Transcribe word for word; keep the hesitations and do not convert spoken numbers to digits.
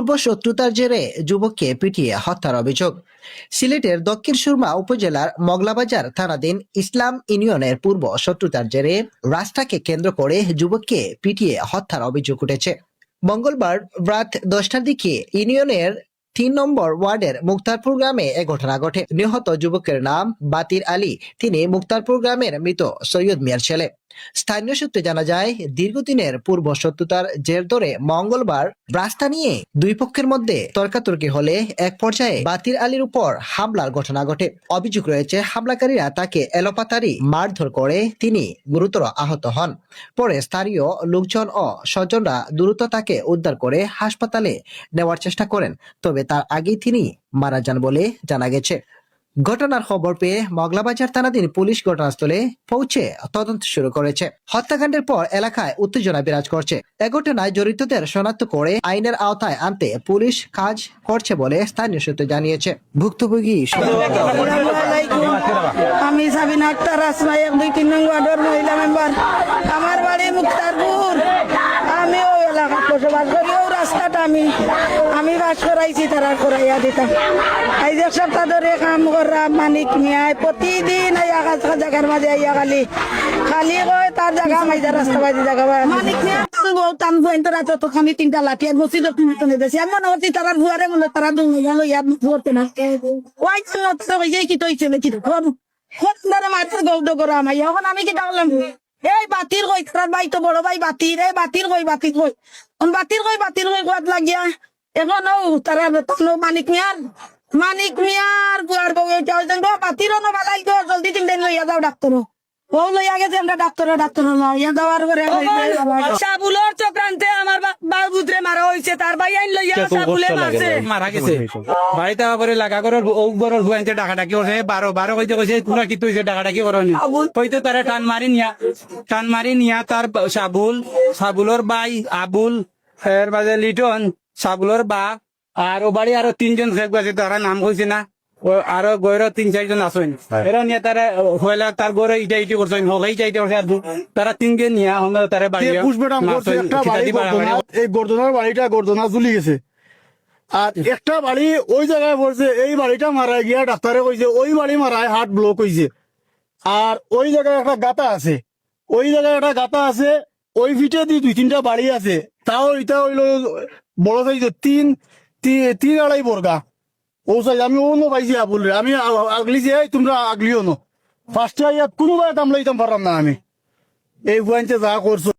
পূর্ব শত্রুতার জেরে যুবককে পিটিয়ে হত্যার অভিযোগ। সিলেটের দক্ষিণ সুরমা উপজেলার মগলাবাজার থানাধীন ইসলাম ইউনিয়নের পূর্ব শত্রুতার জেরে রাস্তাকে কেন্দ্র করে যুবককে পিটিয়ে হত্যার অভিযোগ উঠেছে। মঙ্গলবার রাত দশটার দিকে ইউনিয়নের তিন নম্বর ওয়ার্ডের মুক্তারপুর গ্রামে এ ঘটনা ঘটে। নিহত যুবকের নাম বাতির আলী। তিনি মুক্তারপুর গ্রামের মৃত সৈয়দ মিয়ার ছেলে। স্থানীয় সূত্রে জানা যায়, দীর্ঘদিনের পূর্ব শত্রুতার জের ধরে মঙ্গলবার রাস্তা নিয়ে দুই পক্ষের মধ্যে তর্কাতর্কি হলে এক পর্যায়ে বাতির আলীর উপর হামলার ঘটনা ঘটে। অভিযোগ রয়েছে, হামলাকারীরা তাকে এলোপাতাড়ি মারধর করে তিনি গুরুতর আহত হন। পরে স্থানীয় লোকজন ও স্বজনরা দ্রুত তাকে উদ্ধার করে হাসপাতালে নেওয়ার চেষ্টা করেন, তবে তার আগেই তিনি মারা যান বলে জানা গেছে। ঘটনার খবর পেয়ে মগলাবাজার থানাধীন পুলিশ ঘটনাস্থলে পৌঁছে তদন্ত শুরু করেছে। হত্যাকাণ্ডের পর এলাকায় উত্তেজনা বিরাজ করছে। এ ঘটনায় জড়িতদের শনাক্ত করে আইনের আওতায় আনতে পুলিশ কাজ করছে বলে স্থানীয় সূত্রে জানিয়েছে ভুক্তভোগী। আসসালামু আলাইকুম। আমি সাবিনা আক্তার আসমা, এক দুই তিন নং ওয়ার্ডের মহিলা মেম্বার। আমার বাড়ি মুক্তারপুর। আমি ওই এলাকাত বসবাস করি, ওই রাস্তাটা আমি, আমি বাস করাইছি, তারা করাইয়া দিতাম। আইজ এক সপ্তাহ ধরে কাম করা মানিক মিয়ায় প্রতিদিন আইয়া কাজ কাজ জাগার মাঝে আইয়া খালি, খালি কয় তার জাগা মাইজা রাস্তা মাঝে জাগা বাড়া। মানিক মিয়া তো বউ তান বইন তো রাতে তো খানি তিনটা লাঠি আর মসজিদ তো তুলে দেছে। আমি মনে করছি তারা বুয়ারে মনে তারা দুই লইয়া করতে না। ওই জন্য তো ওই যে কি তো হইছে নাকি? কোন ধরে মারতে গৌড করা মাইয়া। এখন আমি কি ডাকলাম? এই বাতির কই, তার ভাই তো বড় ভাই বাতির, এই বাতির কই, বাতির কই। অন বাতির কই, বাতির কই, কুয়াত লাগিয়া। এখন ও তারা তখন মানিক মিয়ার, মানিক মিয়ার বুয়ার বউ এটা হইতেন গো, বাতিরও না বালাই গো, জলদি তিন দিন লইয়া যাও ডাক্তার। ও লইয়া গেছে আমরা ডাক্তার, ডাক্তার লইয়া যাওয়ার পরে সাবুলর চক্রান্তে আমার বা-, বাবুতরে মারা হইছে, তার ভাই আইন লইয়া সাবুলে মারছে। মারা গেছে। বাড়িত আওয়ার পরে লাগা ঘরর বউ, ঘরর বউ আনতে ডাকাডাকি করছে, বারো, বারো কইতে কইছে, "তোমরা কিতা হইছে, ডাকাডাকি করো নি?" কইতে তারে টান মারি নিয়া, টান মারি নিয়া তার বা-, সাবুল, সাবুলর ভাই আবুল, এর বাদে লিটন, সাবুলর বাপ, আর ও বাড়ি আরো তিনজন ফেক আছে, তারা নাম কইছে না, ও আরো গয়রো তিন চারজন আছইন। এরা নিয়া তারা, ও, হইলা তার ঘরে ইটা ইটি করছইন, হলে ইটা ইটি করছে, আর দু-, তারা তিনজন নিয়া হলো তারা বাড়ি পুষবেটাম করছে মারছইন, একটা বাড়ি বাড়াবাড়ি। গর্দনা, এই গর্দনার বাড়িটা গর্দনা ঝুলি গেছে। আর একটা বাড়ি ওই জাগায় পড়ছে, এই বাড়িটা মারা গিয়া ডাক্তারে কইছে ওই বাড়ি মারায় হার্ট ব্লক হইছে। আর ওই জাগায় একটা গাতা আছে, ওই জাগায় একটা গাতা আছে, ওই ফিটেদি দুই তিনটা বাড়ি আছে, তাও ইটা হইলো বড় সাইজের তিন, তি-, তিন আড়াই বর্গা। ও সাইজ আমি অনো পাইছি আবুলরে, আমি আ-, আগলি যে, "এই তোমরা আগলিও না।" ফার্স্টে আইয়া কোনো জাগাত আমলাইতাম পারলাম না আমি। এই ফুয়াইন্তে যা করছো।